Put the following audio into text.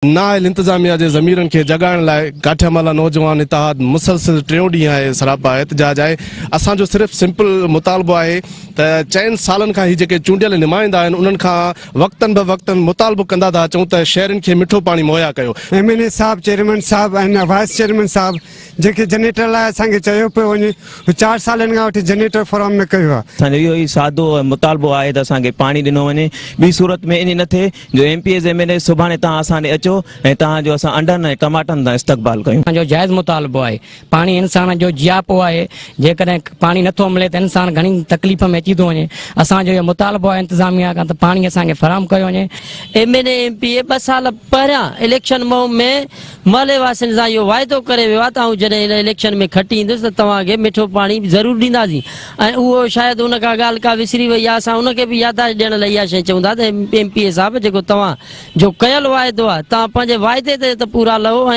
نااهل انتظاميا جي ضميرن کي جڳائڻ لاء ڪاٺيامالا نوجوان اتحاد مسلسل ٽيون ڏينهن آهي سراپا احتجاج آهي. اسان جو صرف سمپل مطالبو آهي ته چئن سالن کان هي جيڪي چونڊيل نمائندا آهن انهن کان وقتن به وقتن مطالبو ڪندا ٿا اچون ته شهرين کي مٺو پاڻي مهيا ڪيو. ايم اين اي صاحب، چيئرمين صاحب ۽ وائيس چيئرمين صاحب جيڪي جنريٽر لاء اسان کي چيو پيو وڃي هو چار سالن کان وٺي جنريٽر فراهم نه ڪيو آهي. اسان جو اهو ئي سادو مطالبو آهي ته اسان کي پاڻي ڏنو وڃي ٻي صورت ۾ ائين نه ٿئي جو M P As M N As سڀاڻي توهان اسان ڏي اچو ۽ توهان جو اسان انڊن ۽ ٽماٽن سان استقبال ڪيون. اسان جو جائز مطالبو آهي. پاڻي انسان جو جياپو آهي. جيڪڏهن پاڻي نٿو ملي ته انسان گهڻي تڪليف ۾ اچي ٿو وڃي. اسان جو اهو مطالبو آهي انتظاميا کان ته پاڻي اسان کي فراهم ڪيو وڃي. M N A M P A ٻه سال پهريان اليڪشن مهم ۾ محلي واسين سان اهو واعدو ڪري ويو آهي ته آئون جڏهن هن اليڪشن ۾ کٽي ايندس ته توهان کي مٺو پاڻي ضرور ڏينداسين ۽ اهو شايد ان کان ڳالهه ڪا وسري وئي آهي اسان ان کي به ياداشت ڏيڻ لاء اها شيء چئون ٿا ته ايم پي اي صاحب جيڪو توهان جو ڪيل واعدو آهي توهان پنهنجي واعدي تي ته پورا لهو ۽.